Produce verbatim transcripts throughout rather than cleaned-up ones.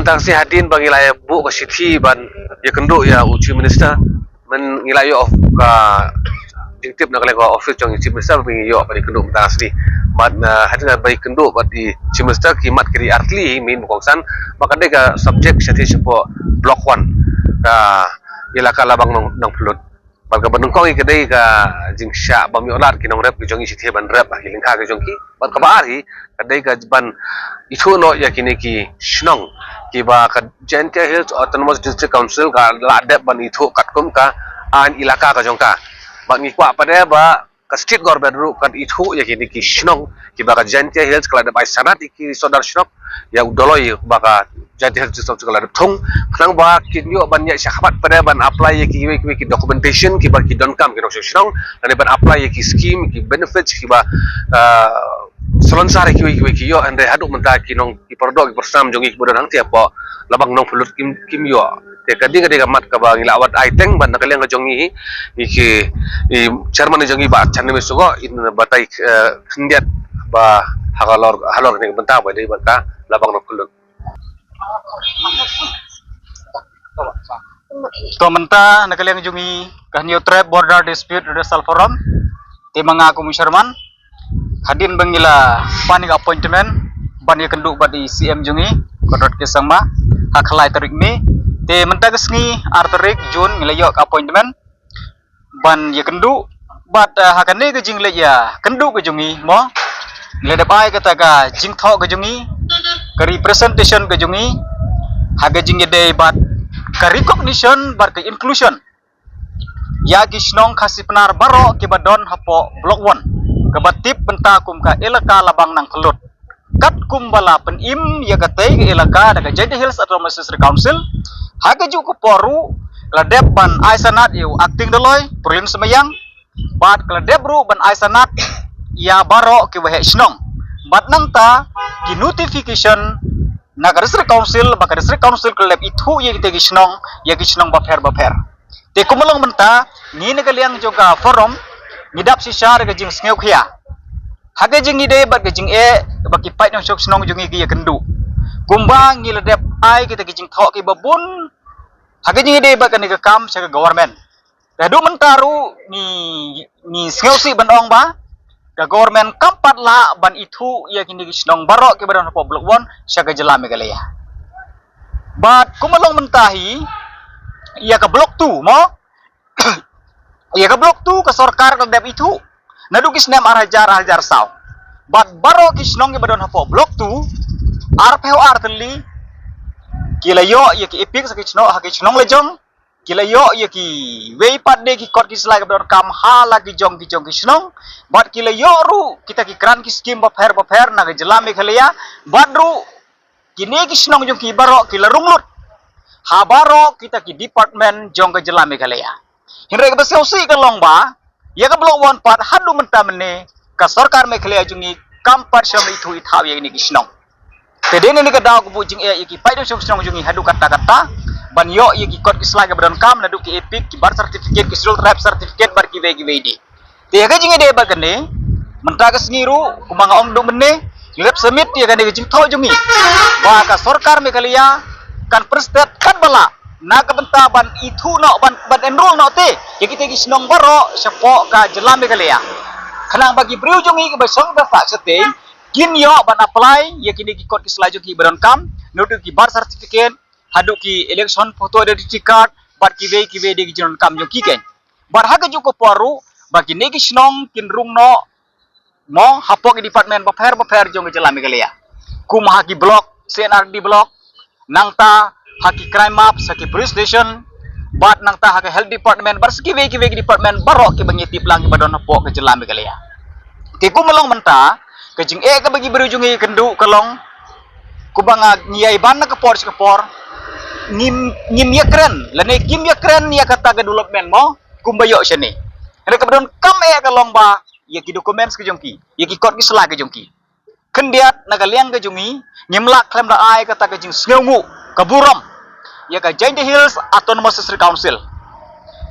Tang shi hadien ba ngi la ïa buh ka shithi ban ïa kynduh ïa u Chief Minister, mynta ngi la ïoh ka jingtip na ka liang ka office jong u Chief Minister ba ngi ïoh ban ïa kynduh mynta shi. Bad hadien ba ïa kynduh bad u Chief Minister ki mat ki ri artylli mynba kongsan ba ka dei ka subject shathie shapoh Block One, ka ilaka Labang Nong, Nongpynlut. Bad kaba nyngkong hi ka dei ka jingshah bam ïoh lad ki nongrep ki jong ngi shathie ban rep ha ki lyngkha ki jong ki. Bad kaba ar hi ka dei ka ban ithuh noh ïa kine ki shnong kiba ka Jaintia Hills Autonomous District Council ka la dep ban ithuh katkum ka ain ilaka ka jong ka. Bad ngi kwah pat de ba ka state government ruh kan ithuh ïa kine ki shnong kiba ka Jaintia Hills ka la dep ai sanad ïa ki sordar shnong, ïa u Dolloi ba ka Jaintia Hills District Council ka la dep thung, khnang ba kin ïoh ban ïaid shakhmat pat de ban apply ïa kiwei kiwei ki documentation kiba ki donkam ki nongshong shnong, lane ban apply ïa ki scheme, ki benefits kiba, ah, salonsar ïa kiwei kiwei ki ïoh. Hynrei haduh mynta ki nong, ki paralok, ki parasnam jong ngi kiba don hangtei hapoh Labang Nongpynlut kim, kim ïoh. Te ka dei, ka dei ka mat kaba ngi la wad ai teng bad na ka liang ka jong ngi, i ki, i chairman jong ngi Bah Chanmai Sugih, in batai, eh, khyndiat ba halor, halor kane ka bynta ba dei bad ka Labang Nongpynlut. To mynta na ka liang jong ngi ka Hynñiewtrep Border Dispute Redressal Forum, te ma nga kum u chairman, hadien ba ngi la pan ïa ka appointment ban ïa kynduh bad i C M jong ngi Conrad K Sangma ha ka lai tarik May. Te mynta ka sngi ar tarik June ngi la ïoh ka appointment ban ïa kynduh bad, eh, ha kane ka jingleit ïa kynduh ka jong ngi mo, ngi la dep ai kata ka jingthoh ka jong ngi, ka representation ka jong ngi ha ka jingïadei bad ka recognition bad ka inclusion ïa ki shnong Khasi Pnar baroh kiba don hapoh Block One, kaba tip bynta kum ka ilaka Labang Nongpynlut. Katkum ba la pynim ïa katei ka ilaka da ka Jaintia Hills Autonomous District Council, ha kajuh ka por ruh ka la dep ban ai sanad ïa u Acting Dolloi Prolin Symbayang, bad ka la dep ruh ban ai sanad ïa baroh kiba heh shnong. Bad nangta ki notification na ka District Council, ba ka District Council ka la dep ithuh ïa kitei ki shnong, ïa ki shnong bapher bapher. Te kum ka long mynta, ngi na ka liang jong ka forum ngi dap shisha da ka jingsngewkhia ha ka jingïadei bad ka jingeh ba ki paid nongshong shnong jong ngi ki ïa kynduh. Kumba ngi la dep ai kita ki jingthoh kiba bun ha ka jingïadei bad kane ka kam sha ka government. Te haduh mynta ruh ngi, ngi sngewsih ban ong ba ka government kam pat lah ban ithuh ïa kine ki shnong baroh kiba don hapoh Block One sha ka jylla Meghalaya. Bad kum ka long mynta hi ïa ka Block Two mo, ïa ka Block Two ka sorkar ka la dep ithuh naduh ki snem ar hajar, ar hajar saw. Bad baroh ki shnong kiba don hapoh Block Two, arphew ar tylli, ki la ïoh ïa ki EPIC ha ki shnong, ha ki shnong la jong, ki la ïoh ïa kiwei pat de ki kot ki sla kiba donkam ha la ki jong ki jong ki shnong, bad ki la ïoh ruh kita ki grant ki scheme bapher bapher na ka jylla Meghalaya, bad ruh kine ki shnong jong ki baroh ki la rung lut ha baroh kita ki department jong ka jylla Meghalaya. Hynrei kaba sngewsih ka long ba ïa ka Block One pat haduh mynta mynne ka sorkar Meghalaya jong ngi kam pat shym la ithuh ithaw ïa kine ki shnong. Te dei na kane ka daw ka buh jingeh ïa ki paid nongshong shnong jong ngi haduh katta katta ban ïoh ïa ki kot ki sla kiba donkam naduh ki EPIC, ki birth certificate, ki Scheduled Tribe certificate bad kiwei kiwei de. Te ha ka jingïadei bad kane, mynta ka sngi ruh kumba nga ong haduh mynne, ngi la dep submit ïa kane ka jingthoh jong ngi ba ka sorkar Meghalaya kan pynstet katba lah na ka bynta ban ithuh noh, ban, ban enrol noh te ïa kita ki shnong baroh shapoh ka jylla Meghalaya, khnang ba ki briew jong ngi kiba shong ba sah shatei kin ïoh ban apply ïa kine ki kot ki sla jong ki ba donkam, naduh ki birth certificate haduh ki election photo identity card bad kiwei kiwei de ki jingdonkam jong ki keiñ. Bad ha kajuh ka por ruh ba kine ki shnong kin rung noh mo hapoh ki department bapher bapher jong ka jylla Meghalaya, kum ha ki block, C and R D block, nangta ha ki crime map, ha ki police station, bad nangta ha ka health department bad sa kiwei kiwei ki department baroh kiba ngi tip lang kiba don hapoh ka jylla Meghalaya. Te kum ka long mynta ka jingeh kaba ki briew jong ngi kynduh ka long kumba nga ngi ïai ban na ka por sha ka por, ngim, ngim ïakren lane kim ïakren ïa kata ka development mo kumba ïoh shane. Hynrei kaba donkam eh ka long ba ïa ki documents ki jong ki, ïa ki kot ki sla ki jong ki. Khyndiat na ka liang ka jong ngi, ngim lah khlem da ai kata ka jingsngewnguh, ka burom ïa ka Jaintia Hills Autonomous District Council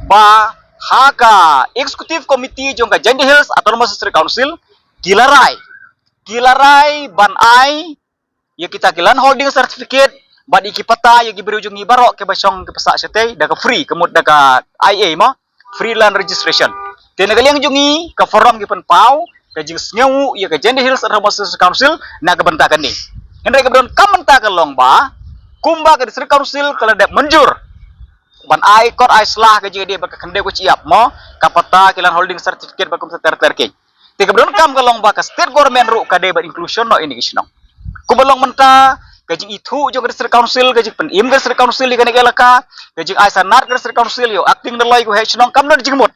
ba ha ka executive committee jong ka Jaintia Hills Autonomous District Council ki la rai, ki la rai ban ai ïa kita ki land holding certificate Bad ïa ki pata ïa ki briew jong ngi baroh kiba shong kiba sah shatei da ka free, ka mut da ka I A mo, free land registration. Te na ka liang jong ngi ka forum ngi pynpaw ka jingsngew ïa ka Jaintia Hills Autonomous District Council na ka bynta kane. Hynrei kaba donkam mynta ka long ba kumba ka District Council ka la dep mynjur ban ai kot ai sla ka jingïadei bad ka khyndew ka shyiap mo, ka pata, ki land holding certificate bad kumta ter ter ki. Te kaba donkam ka long ba ka state government ruh ka dei ban inclusion noh ïa kine ki shnong. Kumba long mynta ka jingithuh jong ka District Council, ka jingpynim ka District Council ïa kane ka elaka, ka jingai sanad ka District Council ïa u acting daloi ka u heh shnong kam don jingmut.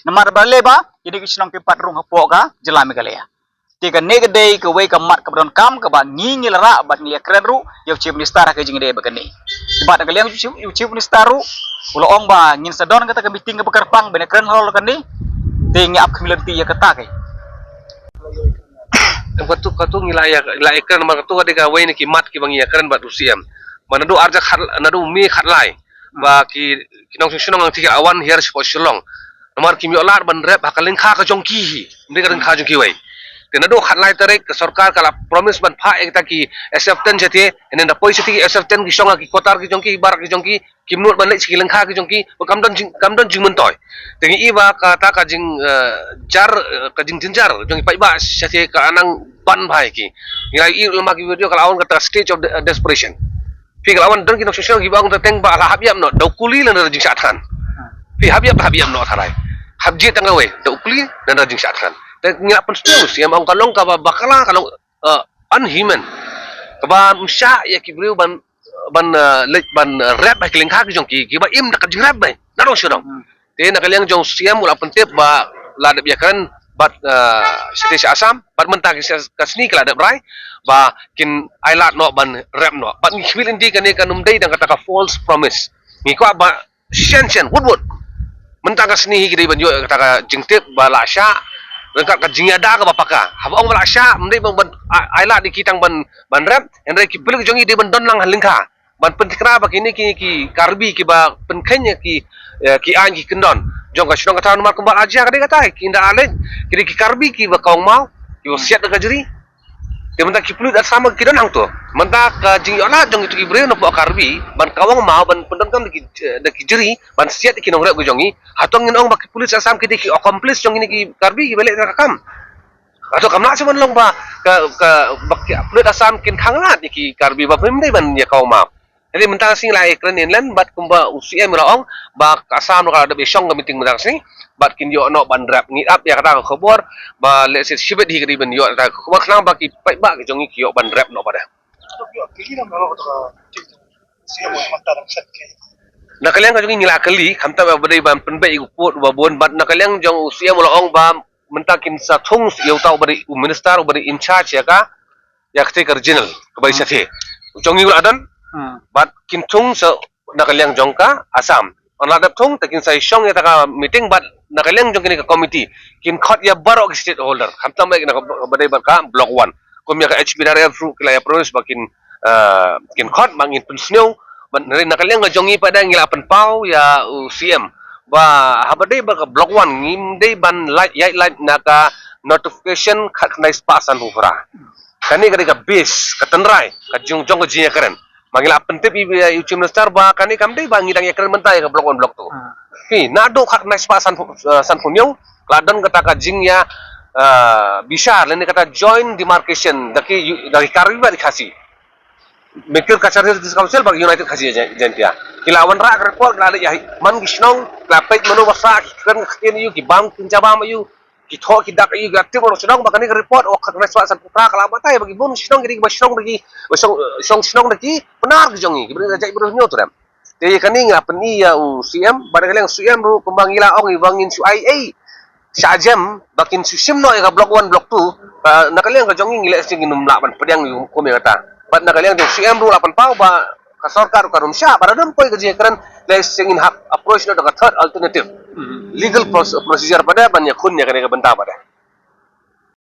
Namar balei ba ïa kine ki shnong kim pat rung hapoh ka jylla Meghalaya. Te kane ka dei kawei ka mat kaba donkam kaba ngi ngi la rah bad ngi la kren ruh ïa u Chief Minister ha ka jingïadei bad kane. Bad na ka liang u Chief, u Chief Minister ruh u la ong ba ngin sa don kata ka meeting kaba kyrpang ban ïakren halor kane. Te ngi ap khmih lynti ïa kata ka. Em, katu, katu ngi la ïa, la ïakren namar katu ka dei kawei na ki mat kiba ngi ïakren bad u C M. Ba naduh arja khat, naduh mi khat lai ba ki, ki nongshong shnong nangta ki la wan hiar shapoh Shillong. Namar kim ïoh lad ban rep ha ka lyngkha ka jong ki hi, ym dei ka lyngkha jong kiwei. Te naduh khat lai tarik ka sorkar ka la promise ban phah ïa kita ki S F ten shatei, hynrei da poi shatei ki S F ten ki shong ha ki quarter ki jong ki, barak ki jong ki, kim nud ban leit sha ki lyngkha ki jong ki, ba kam don jing, kam don jingmyntoi. Te ngi i ba kata ka jing, eh, jar, eh, ka jingjynjar jong ki paidbah shatei ka nang ban bha ïa ki. Ngi la i lem ha ki video ka la ong kata stage of de-, desperation. Phi ka la wan don ki nongshong shnong kiba ong teng ba la hap ïap noh, da u kuli lane da jingshah thngan. Phi hap ïap, hap ïap noh tharai. Hap jied tang kawei, da u kuli lane da jingshah thngan. Te ngi la pynsngew, C M ong ka long kaba bakla, ka long, eh, unhuman. Kaba ym shah ïa ki briew ban, ban, eh, leit ban, eh, rep ha ki lyngkha ki jong ki, kiba im da ka jingrep bha. Na dong shu dong. Te na ka liang jong u C M u la pyntip ba la dep ïakren bad, eh, shatei sha Assam, bad mynta ki sha, ka sngi ki la dep rai ba kin ai lad noh ban rep noh. Bad ngi khmih lynti kane kan ym dei dang kata ka false promise. Ngi kwah ba shen shen wut wut. Mynta ka sngi hi ki dei ban ïoh kata ka jingtip ba la shah ryngkat ka jingïada kaba paka. Haba ong ba la shah, ym dei ban, ban ai, ai lad ïa ki tang ban, ban rep, hynrei ki pulit jong ngi dei ban don lang ha lyngkha. Ban pynthikna ba kine ki, ki Karbi kiba pynkheiñ ïa ki, eh, ki aiñ ki kyndon jong ka shnong ka thaw, namar kumba la jia ka dei kata, ki ynda leit ki dei ki Karbi kiba kawang maw, kiba siat da ka jri. Te mynta ki pulit Assam ki don hangto. Mynta ka jingïoh lad jong kito ki briew na pdeng Karbi ban kawang maw, ban pyndonkam da ki, eh, da ki jri, ban siat ïa ki nongrep ki jong ngi. Hato ngin ong ba ki pulit Assam ki dei ki accomplice jong kine ki Karbi kiba leh kata ka kam? Hato kam lah shuh ban long ba ka, ka, ba ki pulit Assam kin khang lad ïa ki Karbi ba phim dei ban ïa kawang maw? Hynrei mynta ka sngi la ïakren ïa lyndet bad kumba u C M u la ong ba ka Assam ruh ka la dep ïa shong ka meeting mynta ka sngi bad kin ïoh noh ban rep. Ngi ap ïa kata ka khubor ba lehse shibit hi ka dei ban ïoh kata ka khubor khnang ba ki paidbah ki jong ngi ki ïoh ban rep noh pat. Na ka liang ka jong ngi ngi la kylli, khamtam ba dei ban pynbeit ïa u pud uba bun, bad na ka liang jong u C M u la ong ba mynta kin sa thung ïa uta uba dei u minister uba dei in charge ïa ka, ïa kata ka regional kaba ïa shatei. U jong ngi u la don, bad kin thung sa na ka liang jong ka Assam. Ynda la dep thung te kin sa ïa shong ïa kata ka meeting bad na ka liang jong kane ka committee kin khot ïa baroh ki stakeholder. Khamtam ba ïa kane kaba dei bad ka block one. Kum ïa ka H B R F ruh ki la ïa promise ba kin, eh, kin khot ba ngin pynsngew. Bad na ka liang ka jong ngi pat ngi la pynpaw ïa u C M ba haba dei bad ka block one ngim dei ban lait, ïaid lait na ka notification khatkhyndai spah sanphew phra. Kane ka dei ka base, ka tynrai ka jong, jong ka jingïakren. Ba ngi la pyntip ïa, ïa u Chief Minister ba kane kam dei ba ngi dang ïakren mynta ïa ka block one block two. Phi, naduh khatkhyndai spah sanphew, eh, sanphew hynñiew ka la don kata ka jingïa, eh, bishar lane kata joint demarcation da ki, da ki Karbi bad ki Khasi. Mynta ka Cachar Hills District Council bad United Khasi Jaintia ki la wanrah ka report, ki la leit ïa man ki shnong, ki la peit mano ba sah, ki kren ka ktien aïu, ki bam ki jabam aïu, ki thoh ki dak aïu, ki la tip ruh shnong ba kane ka report, oh, khatkhyndai spah sanphew phra ka la batai ba ki bun shnong ki dei kiba shong da ki, ba shong, shong shnong da ki Pnar ki jong ngi, kiba dei ka jaitbynriew Hynñiewtrep. Te ïa kane ngi la pyni ïa u C M, bad na ka liang u C M ruh kumba ngi la ong ïa ba ngin shu ai ei sha jem ba kin shu shim noh ïa ka block one block two, ba na ka liang ka jong ngi ngi leh shisha ngin ym lah ban pdiang ïa u kum ïa kata. Bad na ka liang jong u C M ruh la pynpaw ba ka sorkar ka rum shah, bad lada ym poi ka jingkren leh shisha ngin hap approach noh da ka third alternative legal proce-, procedure pat ban ïakhun ïa kane ka bynta pat.